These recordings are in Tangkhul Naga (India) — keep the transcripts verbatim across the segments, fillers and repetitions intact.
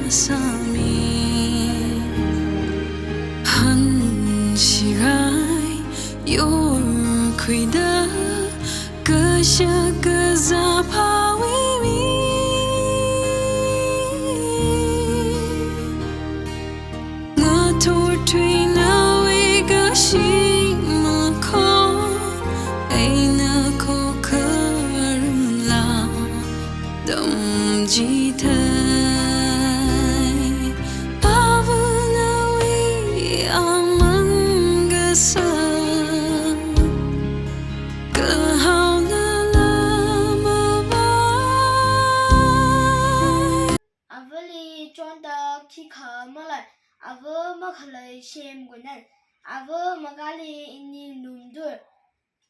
sāmi. Hanshi rai yorkhuida kashak kazā phāwui mi. Ngathor thuina wui kashing makhon eina khokharumla tamchithei. Āva nawui aman kasā kahaona lamavai. Āvali chonda khikha malei, āva makhalei shemgunan, āva makali ini lumdur.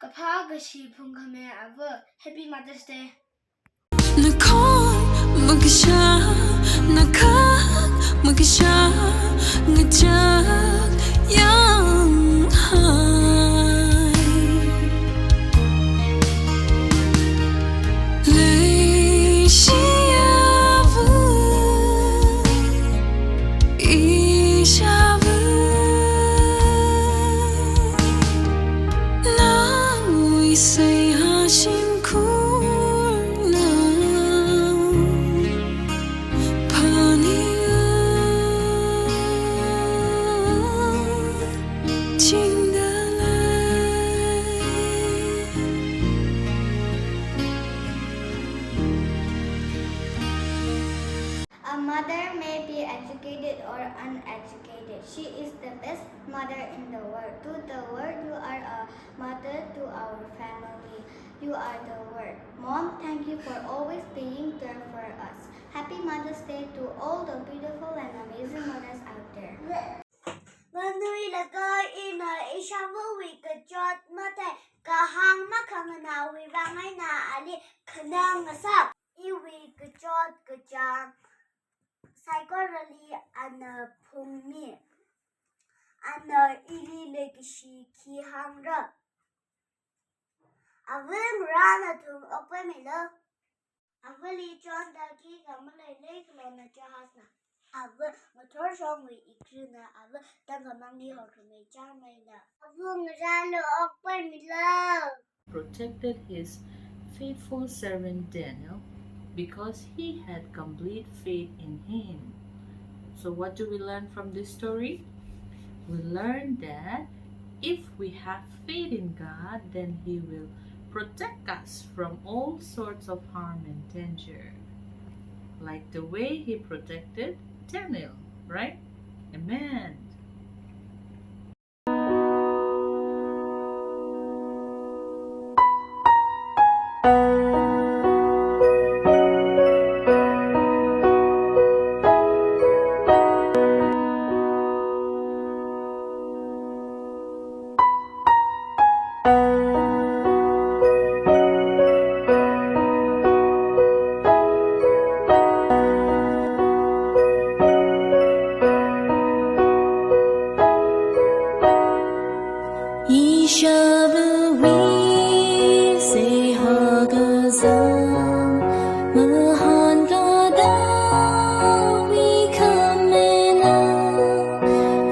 Kaphā kashi phungkhami āva. Happy Mother's Day. Nakhon makasha, nakhak makasha, ngachak yanghai. Leishi āva, ishāva, nawui seihā shimkhurna phaninga chingda lei. A mother may be educated or uneducated. She is the best mother in the world. To the world, you are a mother to our family. You are the world. Mom, thank you for always being there for us. Happy Mother's Day to all the beautiful and amazing mothers out there. Manuilakha ina ishāvawui kachot mathei, kahāng makhanganāwui vang eina ali khanang ngasak. Iwui kachot kachāng saikorali ana phungmi. Ana ili leikashi khi hāngra. Āva ngarā nathum okpaimilo. Āvali chonda khikha malei, leikhalona chahasna. Āva ngathor shongwui ikrina, āva tangkhamangli horkhami chāmeina. Āva ngarālo okpaimilo. Protected his faithful servant Daniel because he had complete faith in him. So what do we learn from this story? We learn that if we have faith in God, then He will protect us from all sorts of harm and danger, like the way He protected Daniel, right? Amen. Ishāvawui seihā kazā mahānkatā wui khamena,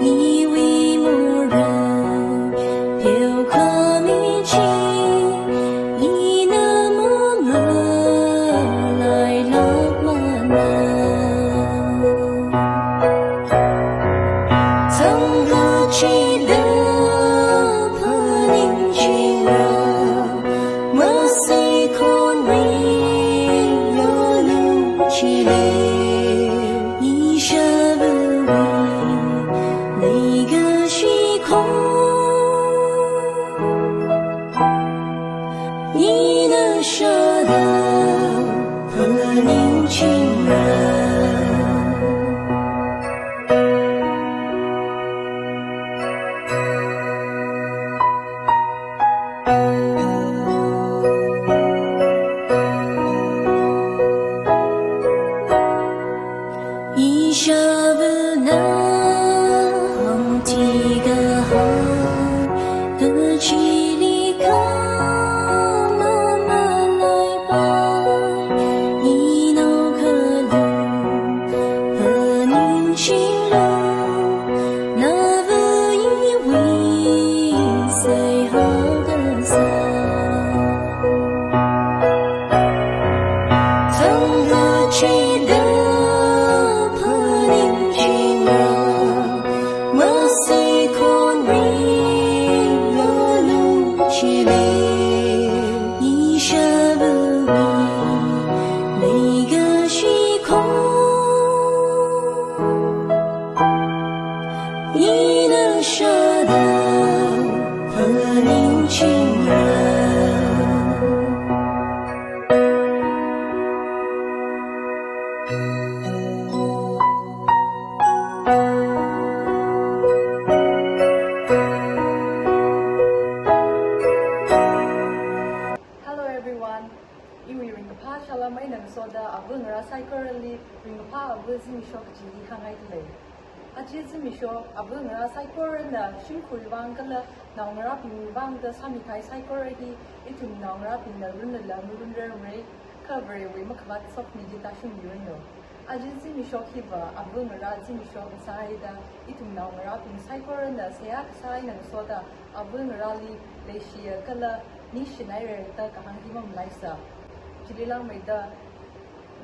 iwui morei pheokhami chi, ina mamalailākmana. Sangkachida phaningchingra, masaikonwui yolung chili, ishāvawui leikashi khon ina shāda phaningchingra. Ishāvana hāngti kahāng kachili khamamalaipalei, ina khalu Shilo, nava iwui seihā kasā. Thangkachida phaningchingra, masi khonri yolung chili. Ishāvāwui leikashi khon. Ina shāda phaningchingra. Hello everyone. Iwui ringkaphā salam eina ngasoda ava ngarā saikorali ringkaphā ava zimiksho kaji hāngngaidalei. Aja zimiksho ava ngarā saikorana shimkhurwui vang kala naongarābingwui vangda sāmikahai saikora hi ithum naongarābingna runlala marunrarmara, kha Varewui makhavāt sokhami chi tāshungmiranu. Aja zimiksho hiva ava ngarā zimiksho kasā haida, ithum naongarābing saikorana seihā kasā eina ngasoda ava ngarāli leishiya kala ningshinaira da kahāng hi mamalaisa. Chili langmeida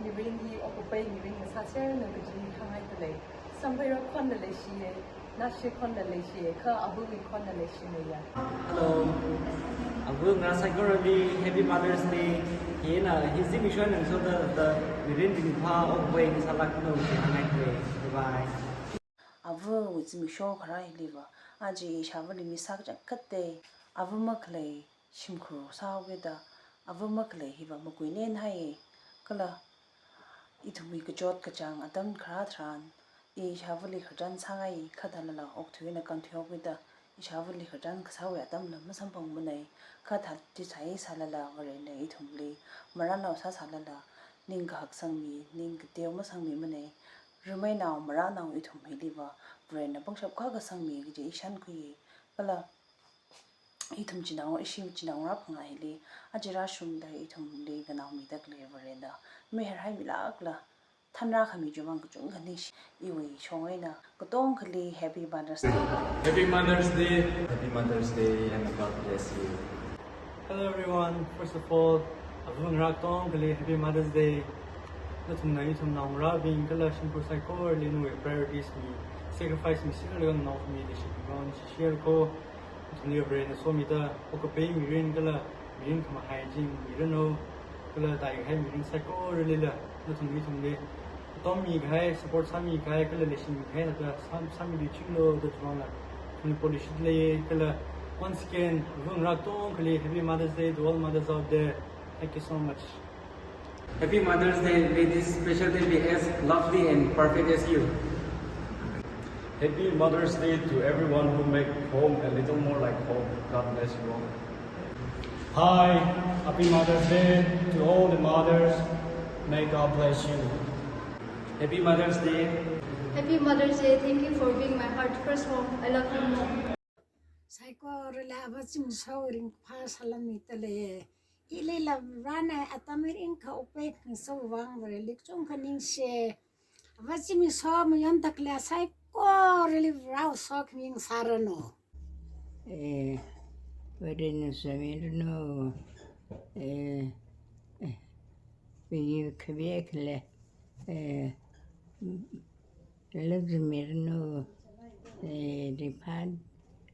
mirin hi okkapai mirin ngasāseranu kaji hāngngaidalei. Samphayara khonna leishiya, nashi khonna leishiya, kha avawui khonna leishimeiya. Hello. Ava ngarā saikorali Happy Mother's Day. Hina hi zimiksho eina ngasoda da mirin ringphā okkapai ngasālākranu kaji hāngngaidalei. Bye bye. Avawui zimiksho kharā hiliva, aja ishāvāli mi sākachangkhatta, ava makhalei shimkhur sāhaokida, ava makhalei hiva makuinenhai, kala ithumwui kachot kachāng atam kharā tharan, ishāvāli khararchan sāngai, kha thālala okathui eina kānthuihaokida, ishāvāli khararchan kasāwui atamla masamphangmanei, kha thā chisai sālala Varena ithumli marānao sāsālala, ningkahak sangmi, ning kateo masangmimanei, rimeinaomarānao ithum hiliva, Varena pangshap kaka sangmi kaji i shānkhui, kala ithum chinao, ishi chinaongarā phangā hili, aja rāshungda ithumli khanao midalei Varena, mihairhaimilākla, thanrākhami chiwui vang kachungkha ningshi, iwui shong eina, katongkhali Happy Mother's Day. Happy Mother's Day. Happy Mother's Day and God bless you. Hello everyone. First of all, ava ngarā katongkhali Happy Mother's Day. Nathumna ithum naongarābing kala shimkhur saikorali nawui priorities mi, sacrifice miserlaga nganao mi leishibing vang share ko. Nathumli Varena somida okkapai mirin kala mirin khamahai chi miranu, kala tāikahai mirin saikoralila nathum ithumli atam mikahai, support sāmikahai kala leishimikahai thāda sā, sāmiluishitlu da chiwui vangla nathumli polishitli kala once again ava ngarā katongkhali Happy Mother's Day to all mothers out there. Thank you so much. Happy Mother's Day. May this special day be as lovely and perfect as you. Happy Mother's Day to everyone who make home a little more like home. God bless you all. Hi, Happy Mother's Day to all the mothers. May God bless you. Happy Mother's Day. Happy Mother's Day. Thank you for being my heart's first home. I love you more. Saikorali ava zimiksho ringphā salam midalei. Ilila rānai atam mirin kha okpai khangsāwui vang Vareli kachungkha ningshi. Ava zimiksho mayonda khalei saikorali rao sokhami ngasāranu. Eh, Varena somiranu. Eh, eh, pi khabi khalei. Eh, lukhumiranu, eh, riphan,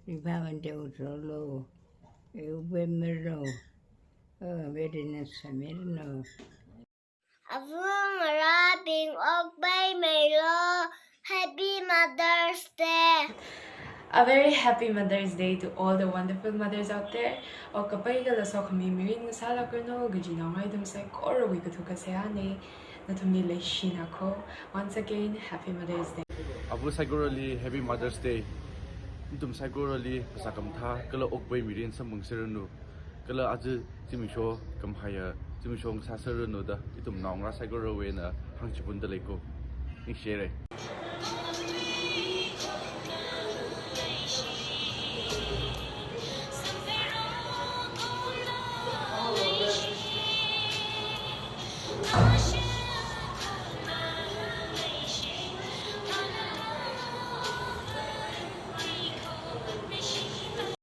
riphan wante utrolu, eh, upemiranu, eh, Varena somiranu. Ava ngarābing okpaimeilu, Happy Mother's Day. A very happy Mother's Day to all the wonderful mothers out there. Okkapai kala sokhami mirin ngasālākranu kaji naongarā ithum saikorawui kathuka seihānei. Nathumli leishina ko. Once again, Happy Mother's Day. Ava saikorali Happy Mother's Day. Nathum saikorali phasā khamathā kala okpai mirin samphangserranu. Kala aja zimiksho khamahaiya zimiksho ngasāserranu da ithum naongarā saikorawui eina hāngchiphundalei ko. Ningshire.